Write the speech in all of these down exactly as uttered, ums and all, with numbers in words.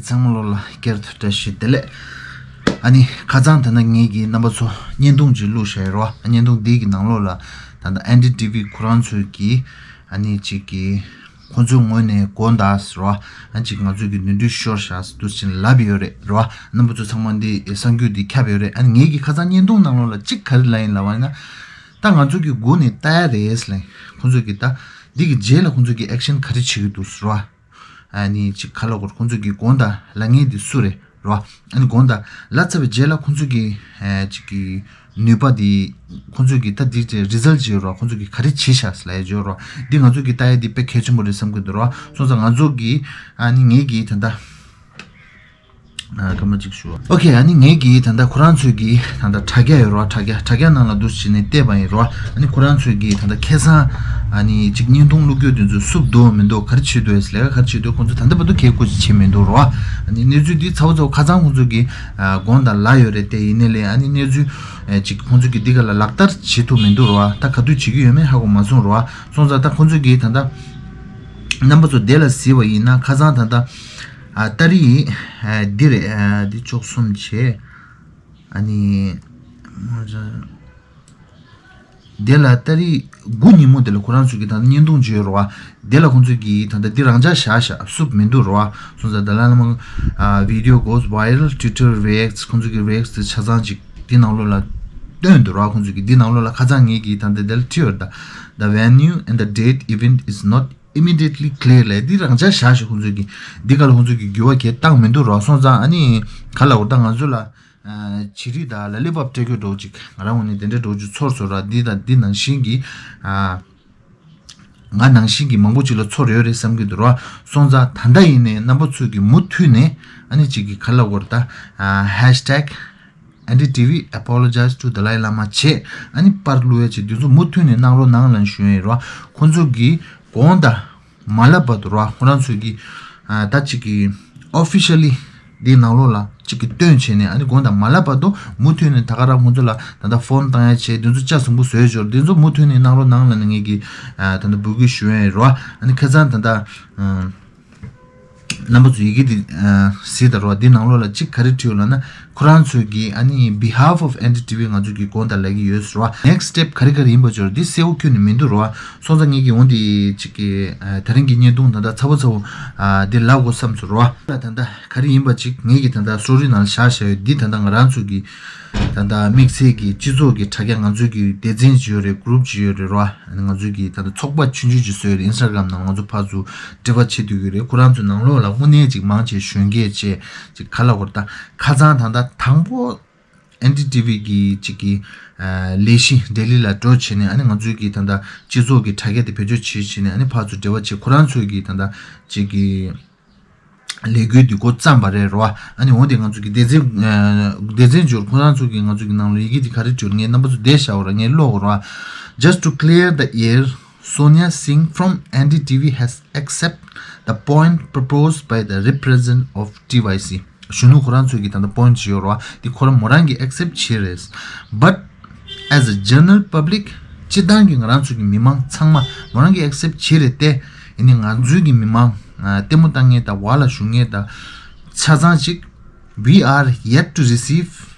ཚང་མ་ལོ་ལ་བསྐྱར་དུ་བཀྲ་ཤིས་བདེ་ལེགས། ཨ་ནི་ཁ་སང་ད་ནང་ངེད་ཀྱིས་རྣམ་པ་ཚོ་བརྙན་ཐུང་ཅིག་བླུགས་བཞག་ཡོད་རེད་བ། བརྙན་ཐུང་འདི་གི་ནང་ལོགས་ལ་ད་ལྟ་ཨེན་ཌི་ཊི་ཝི་ཁོ་རང་ཚོས་ཀྱིས་ཨ་ནི་ཅིག་གིས་ཁོ་ཚོའི་ངོས་ནས་དགོངས་དག་ཟེར་བ། ཨ་ཅིག་ང་ཚོས་ཀྱི་ནོར་འཁྲུལ་ཤོར་བཞག་ཟེར་དུས་ཕྱིན་ལབ་ཡོད་རེད་རེད་བ། རྣམ་པ་ཚོ་ཚང་མ་འདི་གསར་འགྱུར་འདི་ཁྱབ་ཡོད་རེད། ཨ་ནི་ངེད་ཀྱིས་ཁ་སང་བརྙན་ཐུང་ནང་ལོགས་ལ་ཅིག་ག་རེ་ལབ་ཡིན་ལབ་པ་ཡིན་ན། ད་ང་ཚོ་གི་སྒོ་ནས་ལྟ་ཡ་རེད་ལབ་ཡིན། ཁོ་ཚོ་གི་ད་འདི་གི་རྗེས་ལ་ཁོ་ཚོ་གི་ཨེག་ཤན་ག་རེ་བྱེད་ཀྱི་འདུག་ཟེར་བ། ཨ་ནི་ཅིག་ག་ལབ་དགོས་རེད། ཁོང་ཚོས་ཀྱི་དགོངས་དག་ལབ་མཁན་དེ་སུ་རེད་རོ། ཨ་ནི་དགོངས་དག་ལབ་ཚར་བའི་རྗེས་ལ་ཁོང་ཚོས་ཀྱི་ཨ་ཅིག་གི་ནུས་པ་དེ་ཁོང་ཚོས་ཀྱི་ད་འདི་ཅིག་རི་ཛལ་ཊི་ཅིག་ཡོད་རོ། ཁོང་ཚོས་ཀྱི་ག་རེ་བྱས་ཤག་ལབ་ཡ་ཅིག་ཡོད་རོ། འདི་ང་ཚོས་ཀྱི་ལྟ་ཡ་འདི་དཔེ་གལ་ཆེན་པོ་རེད་བསམ་གྱི་འདུག་རོ། སོང་ཙང་ང་ཚོ་གི་ཨ་ནི་ངེད་ཀྱི་ད་ལྟ་ཨ་སྐར་མ་གཅིག་ཞུ། ཨོ་ཁེ། ཨ་ནི་ངེད་ཀྱིས་ད་ལྟ་ཁོ་རང་ཚོས་ཀྱི་ད་ལྟ་དྲ་རྒྱ་ཡོད་རོ། དྲ་རྒྱ་དྲ་རྒྱ་ནང་ལ་འདུག་སེ་བྱས་ནས་བལྟས་པ་ཡིན་རོ། ཨ་ནི་ཁོ་རང་ཚོས་ཀྱི་ད་ལྟ་ཁ་སང་ཨ་ནི་ཅིག་བརྙན་ཐུང་བླུག་རྒྱུ་དེ་ཚོ་བསུབ་འདུག་མི་འདུག་ག་རེ་བྱེད་འདུག་ལས་ཀ་ག་རེ་བྱེད་འདུག་ཁོང་ཚོ་ད་ལྟ་བར་དུ་གལ་ཁུ་ཅིག་བྱས་མི་འདུག་རོ། ཨ་ནི་གནས་ཚུལ་འདི་ཚ་བོ་ཚ་བོ་ཁ་སང་ཁོང་ཚོས་ཀྱི་ཨ་དགོངས་དག་ལབ་ཡོད་རེད་དེ། ཡིན་ནའི་ལས་ཨ་ནི་གནས་ཚུལ་ཨ་ཅིག་ཁོང་ཚོས་ཀྱི་འདི་ག་ལ་ལག་བསྟར་བྱེད་ཐུབ་མི་འདུག་རོ། ད་ག་དུས་བྱེད་ཀྱི་ཡོད་མེད་ཧ་གོ་མ་སོང་རོ། སོང་ཙང་ད་ཁོང་ཚོས་ཀྱི་ད་ལྟ་རྣམ་པ་ཚོ་དེ་ལ་གཟིགས་པ་ཡིན་ན་ཁ་སང་ད་ལྟ་ཨ་ཏ་རིག་ཨ་འདི་རེད། ཨ་འདི་བཅུ་གསུམ་བྱས། ཨ་ནི་དེ་ལ་ཏ་རིག་དགུ་ཉིན་མོ་དེ་ལ་ཁོ་རང་ཚོས་ཀྱི་ད་ལྟ་བརྙན་ཐུང་བརྗོད་རོ། དེ་ལ་ཁོང་ཚོས་ཀྱི་ད་ལྟ་འདི་རང་འཇགས་བཞག་བཞག་བསུབ་མི་འདུག་རོ། སོང་ཙང་ད་ལ་ལ་མ་ཨ་video goes viral, Twitter reacts. ཁོང་ཚོས་ཀྱི་རི་ཨེག་ཊི་དེ་ཆ་ཚང་ཅིག་འདི་ནང་ལོགས་ལ་བཏོན་འདུག་རོ། ཁོང་ཚོས་ཀྱི་འདི་ནང་ལོགས་ལ་ཁ་སང་ངེད་ཀྱིས་ད་ལྟ་དེ་ལ་བྲིས་ཡོད་རེད། ད་The venue and the date event is not immediately clear. ལས་འདི་རང་འཇགས་བཞག་ཞིག་ཁོང་ཚོས་ཀྱི་འདི་ག་ལ་ཁོང་ཚོས་ཀྱི་འགྱུར་བ་གང་ཡང་བཏང་མི་འདུག་རོ། སོང་ཙང་ཨ་ནི་ག་ལ་འོ་ད་ང་ཚོ་ལ་ཨ་བྱི་རིལ་དང་ལ་ལི་པབ་སྤྲད་རྒྱུ་འདྲ་བོ་ཅིག་ང་རང་ངོས་ནས་དེ་འདྲ་འདྲ་བོ་ཅིག་ཚོར་སོང་ར། འདི་དང་འདི་ནང་བཞིན་གྱི་ཨ་ང་ནང་བཞིན་གྱི་མང་པོ་ཅིག་ལ་ཚོར་ཡོད་རེད་བསམ་གྱི་འདུག་རོ། སོང་ཙང་ད་ལྟ་ཡིན་ནའི་རྣམ་པ་ཚོས་ཀྱི་མུ་མཐུད་ནས་ཨ་ནི་ཅིག་གི་ག་ལ་འོ་ད་ཨ་hashtag N D T V apologize to Dalai Lama བྱས། ཨ་ནི་པར་བླུགས་ཡ་བྱས་འདི་ཚོ་མུ་མཐུད་ནས་གནང་རོགས་གནང་ལབ་ཞུ་ཡ་ཡིན་རོ། ཁོང་ཚོ་གིས་དགོངས་དག་མ་ལབ་བར་དུ་རོ། ཁོ་རང་ཚོས་ཀྱི་ཨ་ད་ཅིག་གི་officially འདི་ནང་ལོགས་ལ་ཅིག་གི་སྟོན་བྱས་ནས་ཨ་ནི་དགོངས་དག་མ་ལབ་བར་དུ་མུ་མཐུད་ནས་ད་ག་རང་ཁོང་ཚོ་ལ་ད་ལྟ་ཕོན་བཏང་ཡ་བྱས། འདི་ཚོ་ལྕགས་ཟིང་པོ་བཟོས་འབྱོར། འདི་ཚོ་མུ་མཐུད་ནས་གནང་རོགས་གནང་ལབ་ནས་ངེད་ཀྱིས་ཨ་ད་ལྟ་འབོད་སྐུལ་ཞུ་ཡ་ཡིན་རོ། ཨ་ནི་ཁ་སང་ད་ལྟ་ཨ་རྣམ་པ་ཚོ་ཡི་གེ་འདི་ཨ་གཟིགས་དང་རོ། འདི་ནང་ལོགས་ལ་ཅིག་ག་རེ་བྲིས་ཡོད་ལབ་ན། ཁོ་རང་ཚོས་ཀྱིས་ཨ་ནི་behalf of N D T V ང་ཚོས་ཀྱིས་དགོངས་དག་ལབ་ཀྱི་ཡོད་ཟེར་བ། Next step ག་རེ་ག་རེ་ཡིན་པ་ཅོར་འདི་གསལ་པོ་ཁྱོན་ནས་མི་འདུག་རོ། སོང་ཙང་ངེད་ཀྱིས་འོང་འདི་ཅིག་གི་ཨ་ད་རིང་གི་བརྙན་ཐུང་ད་ལྟ་ཚ་བོ་ཚ་བོ་ཨ་འདི་ལབ་དགོས་བསམ་སོང་རོ། ད་ལྟ་ག་རེ་ཡིན་པ་ཅིག་ངེད་ཀྱིས་ད་ལྟ་story ནང་ལ་བཞག་བཞག་ཡོད། འདི་ད་ལྟ་ང་རང་ཚོ་གི་ད་ལྟ་དམིགས་བསལ་གྱི་སྤྱི་ཚོགས་ཀྱི་དྲ་རྒྱ་ང་ཚོ་གི་སྡེ་ཚན་ཅིག་ཡོད་རེད། group ཅིག་ཡོད་རེད་རོ། ང་ཚོ་གི་ད་ལྟ་ཚོགས་པ་ཆུང་ཆུང་ཅིག་བཟོས་རེད། Instagram ནང་ང་ཚོ་ཕར་ཚུར་འབྲེལ་བ་བྱེད་སྡོད་ཀྱི་རེད། ཁོ་རང་ཚོའི་ནང་ལོགས་ལ་དངོས་གནས་ཅིག་མང་ཆེ་གཞོན་སྐྱེས་བཅས་ཅིག་ག་ལ་བར་ད་ཁ་སང་ད་ལྟ་དང་པོ་ཨེན་ཌི་ཊི་ཝི་གི་ཅིག་གི་ཨ་ལས་གཞི་ལྡི་ལི་ལ་འགྲོ་བྱས་ནས་ཨ་ནི་ང་ཚོའི་གི་ད་ལྟ་སྤྱི་ཚོགས་ཀྱི་དྲ་རྒྱ་དེ་བེད་སྤྱོད་བྱས་བྱས་ནས་ཨ་ནི་ཕར་ཚུར་འབྲེལ་བ་བྱས། ཁོ་རང་ཚོའི་གི་ད་ལྟ་ཅིག་གི་ལས་འགུལ་འདི་འགོ་བརྩམས་པ་རེད་རོ། ཨ་ནི་འོན་ཏེ་ང་ཚོ་གི་སྡེ་ཚན་ཨ་སྡེ་ཚན་འབྱོར་ཁོ་རང་ཚོ་གི་ང་ཚོ་གི་ནང་ལ་ཡི་གེ་འདི་ག་རེ་བྲིས་ངས་རྣམ་པ་ཚོ་བསྡད་བཞག་རོ། ངས་ཀློག་རོ། Just to clear the air, Sonia Singh from N D T V has accepted the point proposed by the representative of T Y C. གཞོན་ནུ་ཁོ་རང་ཚོ་གི་ད་ལྟ་point ཅིག་ཡོད་རོ། འདི་ཁོ་རང་མོ་རང་གི་accept བྱས་རེད། But as a general public སྤྱིར་བཏང་གི་ང་རང་ཚོ་གི་མི་མང་ཚང་མ་མོ་རང་གི་accept བྱས་རེད་དེ། ཡིན་ནའི་ང་ཚོའི་གི་མི་མང་ཨ་ལྟད་མོ་ལྟ་མཁན་དང་བར་ལ་བཞུགས་མཁན་དང་ཆ་ཚང་ཅིག we are yet to receive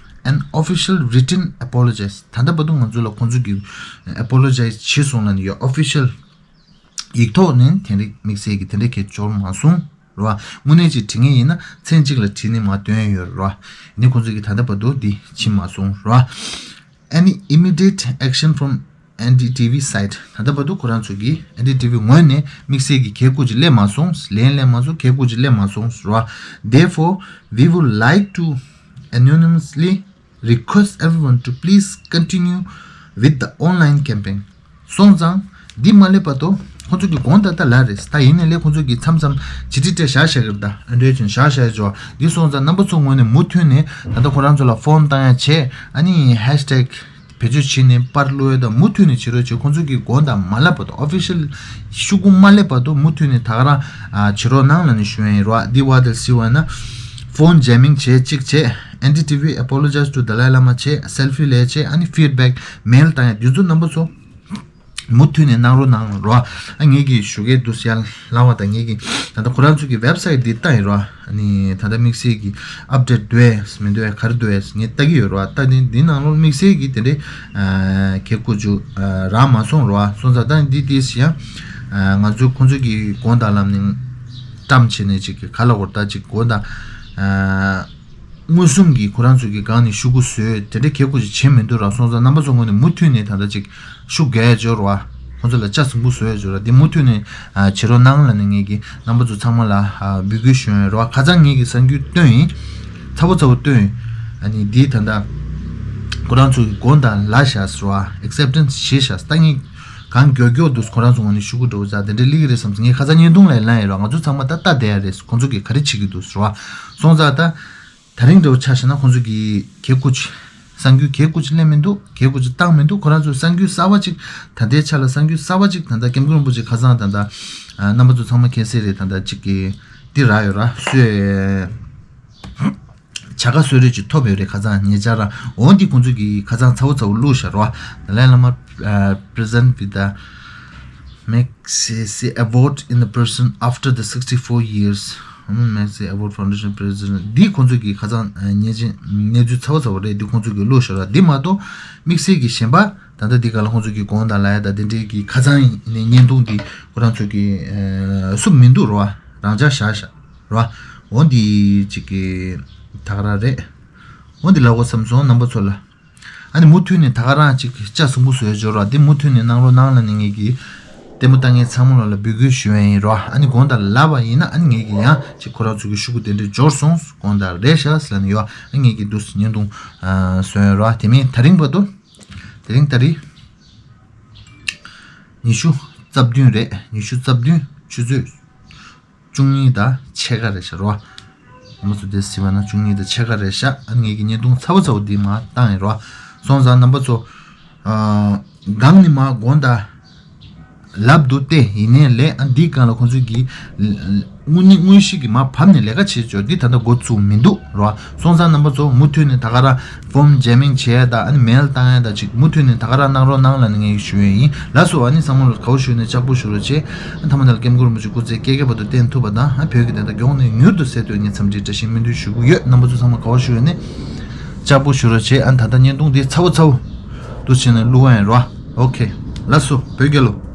an official written apologies. ད་ལྟ་བར་དུ་ང་ཚོ་ལ་ཁོང་ཚོ་གི་apologize བྱས་སོང་ལབ་ནས་ཡོད། official ཡིག་ཐོག་ནས་དེ་རིགས་དམིགས་བསལ་གྱི་དེ་འདྲ་གས་འབྱོར་མ་སོང་རེད་བ། དངོས་གནས་ཅིག་དྲི་ངེས་ཡིན་ན་མཚན་གཅིག་ལ་བྲིས་ནས་མར་བཏོན་ཡོད་རེད་བ། ཡིན་ནའི་ཁོང་ཚོ་གིས་ད་ལྟ་བར་དུ་འདི་བྱེད་མ་སོང་རེད་བ། Any immediate action from N D T V side? ད་ལྟ་བར་དུ་ཁོ་རང་ཚོ་གིས་ཨེན་ཌི་ཊི་ཝི་ངོས་ནས་དམིགས་བསལ་གྱི་གལ་ཁུར་ཅིག་སླེབས་མ་སོང་། ལན་སླེབས་མ་སོང་། གལ་ཁུར་ཅིག་སླེབས་མ་སོང་རེད་བ། Therefore, we would like to anonymously request everyone to please continue with the online campaign. སོང་ཙང་འདི་མ་སླེབས་བར་དུ་ཁོང་ཚོ་གི་དགོངས་དག་ད་ལབ་རེད། ད་ཡིན་ནའི་ལས་ཁོང་ཚོ་གི་མཚམས་མཚམས་བྱེད་ཁྲིད་སྤྲད་བཞག་བཞག་གི་རེད། ད་ཨ་འདྲས་ཅན་བཞག་བཞག་བྱས། འདི་སོང་ཙང་རྣམ་པ་ཚོ་ངོས་ནས་མུ་མཐུད་ནས་ད་ལྟ་ཁོ་རང་ཚོ་ལ་ཕོམ་བཏང་ཡ་བྱས། ཨ་ནི་ཧེཤ་ཊེག་བེད་སྤྱོད་བྱས་ནས་པར་བླུགས་ཡ་དང་མུ་མཐུད་ནས་བྱེད་རོགས་བྱེད། ཁོང་ཚོ་གི་དགོངས་དག་མ་ལབ་བར་དུ། ཨོ་ཕི་ཤལ་ཤོག་གུ་མ་སླེབས་བར་དུ་མུ་མཐུད་ནས་ད་ག་རང་ཨ་བྱེད་རོགས་གནང་ལབ་ནས་ཞུ་ཡ་ཡིན་རོ། འདི་བ་དེ་སི་བ་ན་ཕོན་ཇེ་མིང་བྱས་གཅིག་བྱས། ཨེན་ཌི་ཊི་ཝི་apologize to Dalai Lama བྱས། སེལ་ཕི་ལས་བྱས། ཨ་ནི་ཕིཌ་བེག་མེལ་བཏང་ཡ། འདི་ཚོ་རྣམ་པ་ཚོ་ མུ་མཐུད་ནས་གནང་རོགས་གནང་རོགས། ཨ་ངེད་ཀྱིས་ཞུ་གལ་འདུག་ཡར་ལངས་བ་དང་ངེད་ཀྱིས་ད་ལྟ་ཁོ་རང་ཚོ་གི་ཝེབ་སའིཊ་འདི་ལྟ་ཡིན་རོགས། ཨ་ནི་ད་ལྟ་དམིགས་བསལ་གྱི་ཨབ་ཌེཊ་འདུག་ཨེ་མི་འདུག་ཨེ་ག་རེ་འདུག་ཨེ་ངས་ལྟ་གི་ཡོད་རོགས། ལྟ་ནི་འདི་ནང་ལོགས་དམིགས་བསལ་གྱི་དེ་འདྲའི་ཨ་གལ་ཁུ་ཆུ་ཨ་རག་མ་སོང་རོགས། སོང་ཙང་ད་འདི་ཏིས་ཡང་ཨ་ང་ཚོ་ཁོང་ཚོ་གི་དགོངས་དག་ལམ་ནས་བཀྲམ་བྱས་ནས་ཅིག་ག་ལ་གོ་ད་ཅིག་དགོངས་དག་ཨ། མངོན་སུམ་གྱིས་ཁོ་རང་ཚོ་གི་སྒང་ནས་ཤོག་གུ་བཟོས་དེ་འདྲ་གལ་ཁུ་ཅིག་བྱེད་མི་འདུག་ར། སོང་ཙང་རྣམ་པ་ཚོ་ངོས་ནས་མུ་མཐུད་ནས་ད་ལྟ་ཅིག་ཤུགས་རྒྱག་ཡ་འབྱོར་བ། ཁོ་ཚོ་ལ་ལྕགས་ཟིང་པོ་བཟོ་ཡ་འབྱོར་བ་འདི་མུ་མཐུད་ནས་ཨ་བྱེད་རོགས་གནང་ལབ་ནས་ངེད་ཀྱིས་རྣམ་པ་ཚོ་ཚང་མ་ལ་ཨ་འབོད་སྐུལ་ཞུ་ཡ་ཡིན་ར། ཁ་སང་ངེད་ཀྱིས་གསར་འགྱུར་བཏོན་ཡིན། ཚ་བོ་ཚ་བོ་བཏོན་ཡིན། ཨ་ནི་འདི་ད་ལྟ་ཁོ་རང་ཚོ་གི་དགོངས་དག་ལ་བཞག་ཟེར་བ་ཨེག་སེབ་ཊེན་སི་བྱེད་བཞག་ད་ངས་གང་མགྱོགས་མགྱོགས་འདུག་ཁོ་རང་ཚོ་ངོས་ནས་ཤོག་གུ་འགྲོ་བ་ད་དེ་འདྲའི་སླེབས་ཀྱི་རེད་བསམ་ཙང་ངས་ཁ་སང་བརྙན་ཐུང་ལ་ལན་ཡིན་ར། ང་ཚོ་ཚང་མ་ད་ལྟ་བསྡད་ཡ་རེད། ཁོ་ཚོ་གིས་ག་རེ་བྱེད་ཀྱི་འདུག་ཟེར་བ། སོང་ཙང་ད། ད་རིང་འདྲ་བོ་ཆ་བཞག་ན་ཁོང་ཚོ་གིས་གལ་ཁུ་ཅིག་གསར་འགྱུར་གལ་ཁུ་ཅིག་གླེང་མི་འདུག་གལ་ཁུ་ཅིག་བཏང་མི་འདུག་ཁོ་རང་ཚོས་གསར་འགྱུར་གསར་པ་ཅིག་ད་ལྟའི་ཆ་ལ་གསར་འགྱུར་གསར་པ་ཅིག་ད་ལྟ་སྐྱབས་མགོན་རིན་པོ་ཆེ་ཁ་སང་ད་ལྟ་རྣམ་པ་ཚོ་ཚང་མ་མཁྱེན་གསལ་རེད། ད་ལྟ་ཅིག་གི་འདི་རག་ཡོད་ར། སུས་བྱ་དགའ་གསོལ་རས་ཅིག་ཐོབ་ཡོད་རེད། ཁ་སང་ཉེ་ཆར་ར། འོ་འདི་ཁོང་ཚོ་གིས་ཁ་སང་ཚ་བོ་ཚ་བོ་བླུགས་བཞག་ར། ད་ལའི་བླ་མ་presented with the Magsaysay Award in the person after the sixty-four years. Magsaysay Award Foundation President འདི་ཁོང་ཚོ་གི་ཁ་སང་ཉེ་ཆེ་གནས་ཚུལ་ཚ་བོ་ཚ་བོ་རེད། འདི་ཁོང་ཚོ་གི་བླུགས་བཞག་ར། འདི་མ་གཏོགས་དམིགས་བསལ་གྱི་གཞན་པ་ད་ལྟ་འདི་ག་ལ་ཁོང་ཚོ་གི་དགོངས་དག་ལ་ཡ་ད་དེ་འདྲའི་གི་ཁ་སང་ནས་བརྙན་ཐུང་འདི་ཁོ་རང་ཚོ་གི་བསུབ་མི་འདུག་ར། རང་འཇགས་བཞག་བཞག་ར། འོ་འདི་ཅིག་གི་ད་ག་རང་རེད། འོ་འདི་ལབ་དགོས་བསམ་སོང་རྣམ་པ་ཚོ་ལ། ཨ་ནི་མུ་མཐུད་ནས་ད་ག་རང་ཅིག་ལྕགས་ཟིང་པོ་བཟོས་འབྱོར་བ་འདི་མུ་མཐུད་ནས་གནང་རོགས་གནང་ལབ་ནས་ངེད་ཀྱིས་ལྟད་མོ་ལྟ་མཁན་ཚང་མ་ལ་ལ་འབོད་སྐུལ་ཞུ་ཡ་ཡིན་རོ། ཨ་ནི་དགོངས་དག་ལབ་པ་ཡིན་ན་ཨ་ནི་ངེད་ཀྱིས་ཡང་ཅིག་ཁོ་རང་ཚོ་གི་ཤོག་གུ་དེ་འདྲས་འབྱོར་སོང་། དགོངས་དག་རེད་ཤག་ཟེར་ལབ་ནས་ཡོད། ཨ་ངེད་ཀྱིས་འདུག་སེ་བརྙན་ཐུང་བཟོས་ཡོད་རོ། དེ་མིན་ད་རིང་བར་དུ་དེ་རིང་ད་རིང་ཉི་ཤུ་རྩ་བདུན་རེད། ཉི་ཤུ་རྩ་བདུན་ཆུ་ཚོད་བཅུ་གཉིས་དང་ཕྱེད་ཀ་རེད་ཤག་རོ། ང་ཚོ་དེ་སྲིད་པ་ན་བཅུ་གཉིས་དང་ཕྱེད་ཀ་རེད་ཤག་ཨ་ངེད་ཀྱི་བརྙན་ཐུང་ཚ་བོ་ཚ་བོ་འདི་མར་བཏང་ཡིན་རོ། སོང་ཙང་རྣམ་པ་ཚོ། ཨ་སྒང་ནས་མར་དགོངས་དག་ལབ་འདུག་སྟེ་ཡིན་ནའི་ལས་ཨ་འདིའི་སྒང་ལ་ཁོང་ཚོས་ཀྱི་དངོས་གནས་དངོས་གཞི་གི་མར་བབས་ནས་ལས་ཀ་བྱེད་ཆོག་འདི་ད་ལྟ་འགོ་བཙུགས་མི་འདུག་རོ། སོང་ཙང་རྣམ་པ་ཚོ་མུ་མཐུད་ནས་ད་ག་རང་ཕོམ་ཇེ་མིང་བྱེད་ཡ་དང་ཨ་ནི་མེལ་བཏང་ཡ་དང་ཅིག་མུ་མཐུད་ནས་ད་ག་རང་གནང་རོགས་གནང་ལབ་ནས་ངས་ཞུ་ཡ་ཡིན། ལགས་སོ། ཨ་ནི་ཚང་མ་ལ་དགའ་བོ་ཞུས་ནས་ལྕགས་པོ་ཞུ་རོགས་བྱེད། ཨ་ཐ་མ་ད་ལ་སྐྱབས་མགོན་རིན་པོ་ཆེ་སྐུ་ཚེ་བསྐལ་བརྒྱའི་བར་དུ་བརྟན་ཐུབ་པ་དང་ཨ་བོད་ཀྱི་བདེན་མཐའ་མགྱོགས་ནས་མྱུར་དུ་གསལ་ཐུབ་ངས་འཚམས་འདྲི་བཀྲ་ཤིས་སྨོན་འདུན་ཞུ་གི་ཡོད། རྣམ་པ་ཚོ་ཚང་མ་དགའ་བོ་ཞུ་ཡ་ནས་ལྕགས་པོ་ཞུ་རོགས་བྱེད། ཨ་ད་ལྟ་བརྙན་ཐུང་འདི་ཚ་བོ་ཚ་བོ་འདུག་བྱས་ནས་བླུག་པ་ཡིན་རོ། ཨོ་ཁེ། ལགས་སོ། བོད་རྒྱལ་ལོ།